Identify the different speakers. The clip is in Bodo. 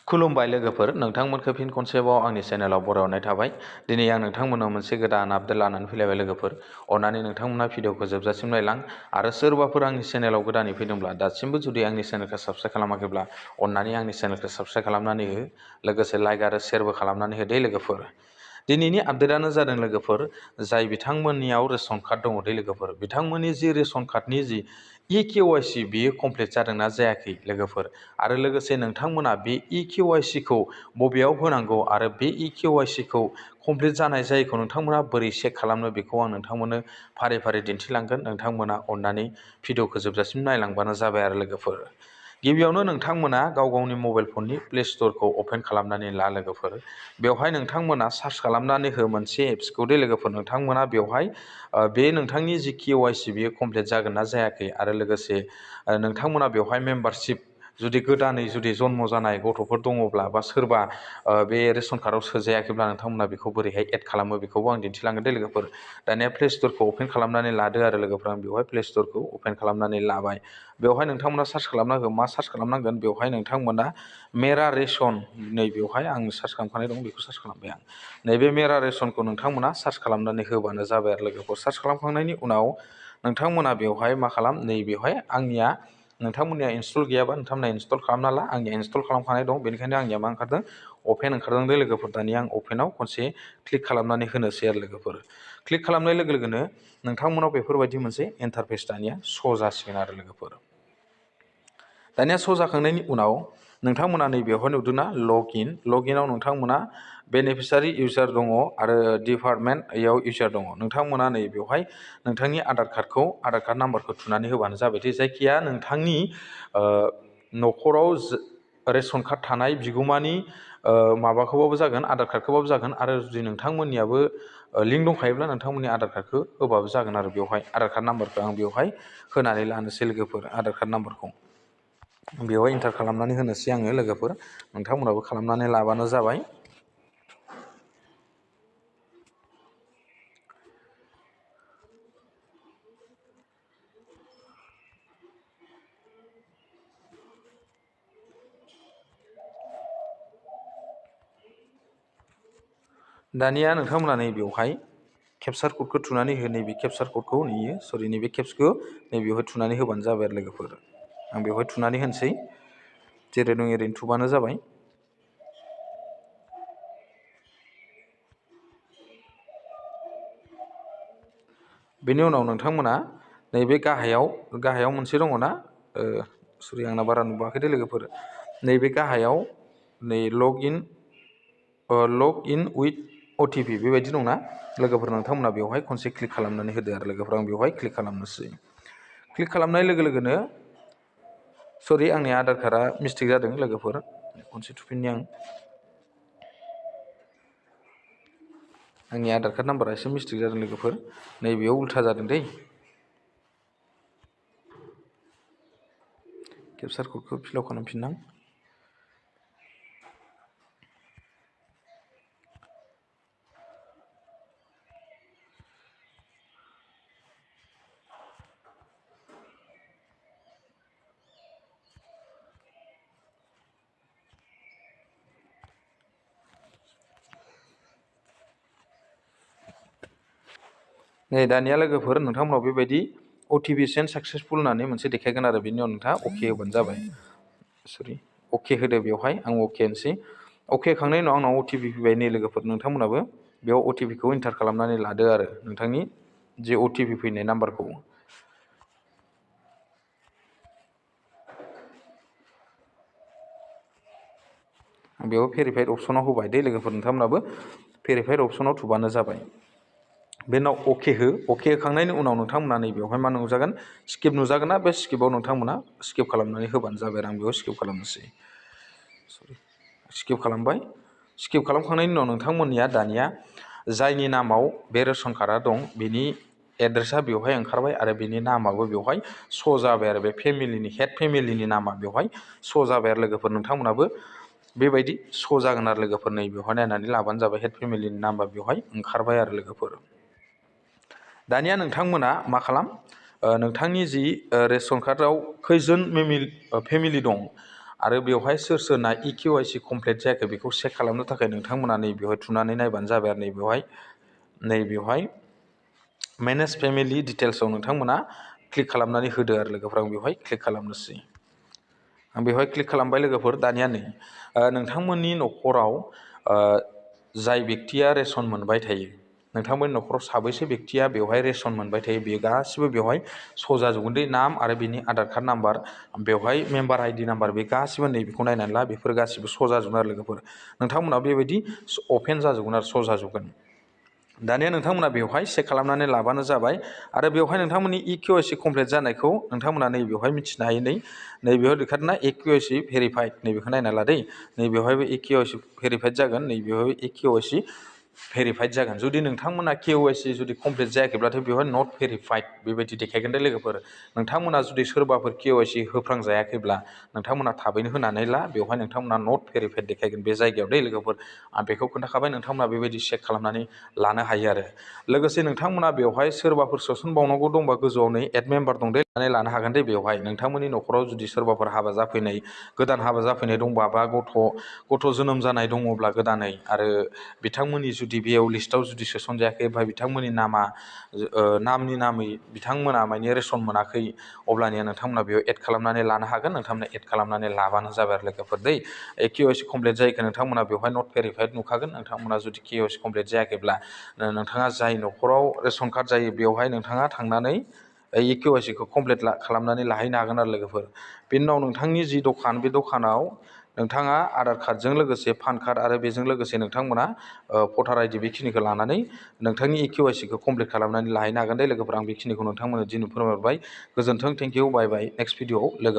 Speaker 1: खुलुमबाय लोगोफोर, नोंथांमोनखौ फिन खनसेबाव आंनि चेनेलाव बरायहरनाय थाबाय। दिनै आं नोंथांमोनाव मोनसे गोदान आपडेट लानानै फैलायबाय लोगोफोर। अन्नानै नोंथांमोना भिडिअखौ जोबजासिम नायलां आरो सोरबाफोर आंनि चेनेलाव गोदानै फैदोंब्ला दासिमबो जुदि आंनि चेनेलखौ साबस्क्राइब खालामाखैब्ला अन्नानै आंनि चेनेलखौ साबस्क्राइब खालामनानै हो, लोगोसे लाइक आरो शेयारबो खालामनानै हो दे लोगोफोर। दिनैनि आपडेटआनो जादों लोगोफोर, जाय बिथांमोननियाव रेशन कार्ड दङ दे लोगोफोर, बिथांमोननि जि रेशन कार्डनि जि EKYC बियो कमप्लिट जादोंना जायाखै लोगोफोर, आरो लोगोसे नोंथांमोना बे EKYC खौ बबेयाव होनांगौ आरो बे EKYC खौ कमप्लिट जानाय जायैखौ नोंथांमोना बोरै चेक खालामनो बेखौ आं नोंथांमोननो फारि फारि दिन्थिलांगोन। नोंथांमोना अन्नानै भिडिअखौ जोबजासिम नायलांबानो जाबाय आरो लोगोफोर। गिबियावनो नोंथांमोना गाव गावनि मबाइल फननि प्ले स्ट'रखौ अपेन खालामनानै ला लोगोफोर। बेवहाय नोंथांमोना सार्च खालामनानै हो मोनसे एप्सखौ दे लोगोफोर। नोंथांमोना बेवहाय बे नोंथांनि जि KYC बियो कमप्लिट जागोन ना जायाखै, आरो लोगोसे नोंथांमोना बेवहाय मेम्बारशिप जुदि गोदानै जुदि जन्म जानाय गथ'फोर दङब्ला बा सोरबा बे रेशन कार्डआव सोजायाखैब्ला नोंथांमोना बेखौ बोरैहाय एड खालामो बेखौबो आं दिन्थिलांगोन दे लोगोफोर। दानिया प्ले स्ट'रखौ अपेन खालामनानै लादो आरो लोगोफोर। आं बेवहाय प्ले स्ट'रखौ अपेन खालामनानै लाबाय। बेवहाय नोंथांमोना सार्च खालामनांगौ, मा सार्च खालामनांगोन, बेवहाय नोंथांमोना मेरा रेशन, नै बेवहाय आं सार्च खालामखानाय दं, बेखौ सार्च खालामबाय आं। नैबे मेरा रेशनखौ नोंथांमोना सार्च खालामनानै होबानो जाबाय आरो लोगोफोर। सार्च खालामखांनायनि उनाव नोंथांमोना बेवहाय मा खालाम, नै बेवहाय आंनिया नोंथांमोननिया इनस्टल गैयाबा नोंथांमोना इनस्टल खालामना ला। आंनिया इनस्टल खालामखानाय दं, बेनिखायनो आंनिया मा ओंखारदों, अपेन ओंखारदों दे लोगोफोर। दानिया आं अपेनाव खनसे क्लिक खालामनानै होनोसै आरो लोगोफोर। क्लिक खालामनाय लोगो लोगोनो नोंथांमोनाव बेफोरबायदि मोनसे इन्टारफेस दानिया श' जासिगोन आरो लोगोफोर। दानिया श' जाखांनायनि उनाव नोंथांमोना नै बेवहाय नुदोंना लगइनआव नोंथांमोना बेनिफिसारि इउजार दङ आरो डिपार्टमेन्ट इयाव इउजार दङ। नोंथांमोना नै बेवहाय नोंथांनि आधार कार्ड नाम्बारखौ थुनानै होबानो जाबाय दे। जायखिया नोंथांनि न'खराव रेशन कार्ड थानाय बिगोमानि माबाखौबाबो जागोन, आधार कार्डखौबाबो जागोन, आरो जुदि नोंथांमोननियाबो लिंक दंखायोब्ला नोंथांमोननि आधार कार्डखौ होबाबो जागोन आरो बेवहाय। आधार कार्ड नाम्बारखौ आं बेवहाय होनानै लानोसै लोगोफोर। आधार कार्ड नाम्बारखौ बेवहाय एन्टार खालामनानै होनोसै आङो लोगोफोर। नोंथांमोनाबो खालामनानै लाबानो जाबाय। दानिया नोंथांमोना नै बेवहाय केपचार क'डखौ थुनानै हो। नैबे केपचार क'डखौ नैबे केप्सखौ नैबेवहाय थुनानै होबानो जाबाय आरो लोगोफोर। आं बेवहाय थुनानै होनोसै, जेरै दं ओरैनो थुबानो जाबाय। बेनि उनाव नोंथांमोना नैबे गाहायाव मोनसे दङ ना, सरि आंना बारा नुवाखै दे लोगोफोर। नैबे गाहायाव नै लग इन उइथ OTP बेबायदि दंना लोगोफोर, नोंथांमोना बेवहाय खनसे क्लिक खालामनानै होदो आरो लोगोफोर। आं बेवहाय क्लिक खालामनोसै। क्लिक खालामनाय लोगो लोगोनो, सरि आंनि आधार कार्डआ मिस्टेक जादों लोगोफोर, खनसे थुफिननि आंनि आधार कार्ड नाम्बारा एसे मिस्टेक जादों लोगोफोर, नैबेयाव उल्था जादों दै। केपचार क'डखौ फिलआप खालामफिननां। नै दानिया लोगोफोर नोंथांमोनाव बेबायदि OTP सेन्ड साक्सेसफुल होननानै मोनसे देखायगोन आरो बेनि उनाव नोंथाङा अके होबानो जाबाय। सरि अके होदो बेवहाय, आं अके होनोसै। अके होखांनायनि उनाव आंनाव OTP फैबाय नै लोगोफोर। नोंथांमोनाबो बेयाव OTPखौ एन्टार खालामनानै लादो आरो नोंथांनि जे OTP फैनाय नाम्बारखौ। आं बेयाव भेरिफाइड अपसनाव होबाय दे लोगोफोर। नोंथांमोनाबो भेरिफाइड अपसनाव थुबानो जाबाय। बे उनाव अके हो। अके होखांनायनि उनाव नोंथांमोना नै बेवहाय मा नुजागोन, स्किप नुजागोन ना, बे स्किपाव नोंथांमोना स्किप खालामनानै होबानो जाबाय। आं बेयाव स्किप खालामनोसै। सरि स्किप खालामबाय। स्किप खालामखांनायनि उनाव नोंथांमोननिया दानिया जायनि नामाव बे रेशन कार्डआ दं बेनि एड्रेसा बेवहाय ओंखारबाय आरो बेनि नामाबो बेवहाय श' जाबाय आरो बे फेमिलिनि हेड फेमिलिनि नामा बेवहाय श' जाबाय आरो लोगोफोर। नोंथांमोनाबो बेबायदि श' जागोन आरो लोगोफोर। नै बेवहाय नायनानै लाबानो जाबाय, हेड फेमिलिनि नाम्बार बेवहाय ओंखारबाय आरो लोगोफोर। दानिया नोंथांमोना मा खालाम, नोंथांनि जि रेशन कार्डआव खैजोन फेमिलि दं आरो बेवहाय सोर सोरना EKYC कमप्लिट जायाखै बेखौ चेक खालामनो थाखाय नोंथांमोना नैबेवहाय थुनानै नायबानो जाबाय आरो नैबेवहाय मेनेज फेमिलि डिटेल्सआव नोंथांमोना क्लिक खालामनानै होदो आरो लोगोफोर। आं बेवहाय क्लिक खालामनोसै। आं बेवहाय क्लिक खालामबाय लोगोफोर। दानिया नै नोंथांमोननि न'खराव जाय बेक्तिया रेसन मोनबाय थायो, नोंथांमोननि न'खराव साबैसे बेक्तिया बेवहाय रेसन मोनबाय थायो बेयो गासिबो बेवहाय स' जाजोबगोन दे। नाम आरो बिनि आधार कार्ड नाम्बार, बेवहाय मेम्बार ID नाम्बार, बे गासिबो नैबेखौ नायनानै ला, बेफोर गासिबो स' जाजोबगोन आरो लोगोफोर। नोंथांमोना बेबायदि अपेन जाजोबगोन आरो स' जाजोबगोन। दानिया नोंथांमोना बेवहाय चेक खालामनानै लाबानो जाबाय। आरो बेवहाय नोंथांमोननि EKYC कमप्लिट जानायखौ नोंथांमोना नैबेवहाय मिथिनो हायो। नैबेवहाय लिरखादोंना EKYC भेरिफाइड, नैबेखौ नायना ला दै। नैबेवहायबो EKYC भेरिफाइड जागोन, नैबेवहाय EKYC भेरिफाइड जागोन। जुदि नोंथांमोना KYC जुदि कमप्लिट जायाखैब्लाथाय बेवहाय नट भेरिफाइड बेबायदि देखायगोन दे लोगोफोर। नोंथांमोना जुदि सोरबाफोर KYC होफ्रांजायाखैब्ला नोंथांमोना थाबैनो होनानै ला, बेवहाय नोंथांमोना नट भेरिफाइड देखायगोन बे जायगायाव दे लोगोफोर। आं बेखौ खोन्थाखाबाय, नोंथांमोना बेबायदि चेक खालामनानै लानो हायो आरो। लोगोसे नोंथांमोना बेवहाय सोरबाफोर सोसनबावनांगौ दंबा गोजौआव नै एड मेम्बार दं दे, लानो हागोन दे। बेवहाय नोंथांमोननि न'खराव जुदि सोरबाफोर हाबा जाफैनाय, गोदान हाबा जाफैनाय दंबा, बा गथ' जोनोम जानाय दङब्ला गोदानै, आरो बिथांमोननि जुदि बेयाव लिस्टआव जुदि सोसनजायाखै, बा बिथांमोननि नामनि नामै बिथांमोना माने रेसन मोनाखै, अब्लानिया नोंथांमोना बेयाव एड खालामनानै लानो हागोन। नोंथांमोना एड खालामनानै लाबानो जाबाय आरो लोगोफोर दै। KYC कमप्लिट जायैखौ नोंथांमोना बेवहाय नट भेरिफाइड नुखागोन। नोंथांमोना जुदि KYC कमप्लिट जायाखैब्ला नोंथाङा जाय न'खराव रेसन कार्ड जायो बेवहाय नोंथाङा थांनानै EKYC खौ कमप्लिट खालामनानै लाहैनो हागोन आरो लोगोफोर। बेनि उनाव नोंथांनि जि दखान, बे दखानाव नोंथाङा आधार कार्डजों लोगोसे पान कार्ड आरो बेजों लोगोसे नोंथांमोना भटार ID बेखिनिखौ लानानै नोंथांनि EKYC खौ कमप्लिट खालामनानै लाहैनो हागोन दे लोगोफोर। आं बेखिनिखौ नोंथांमोननो दिनै फोरमायहरबाय। गोजोन्थों, thank you, bye bye. Next भिडिअआव लोगो मोनगोन।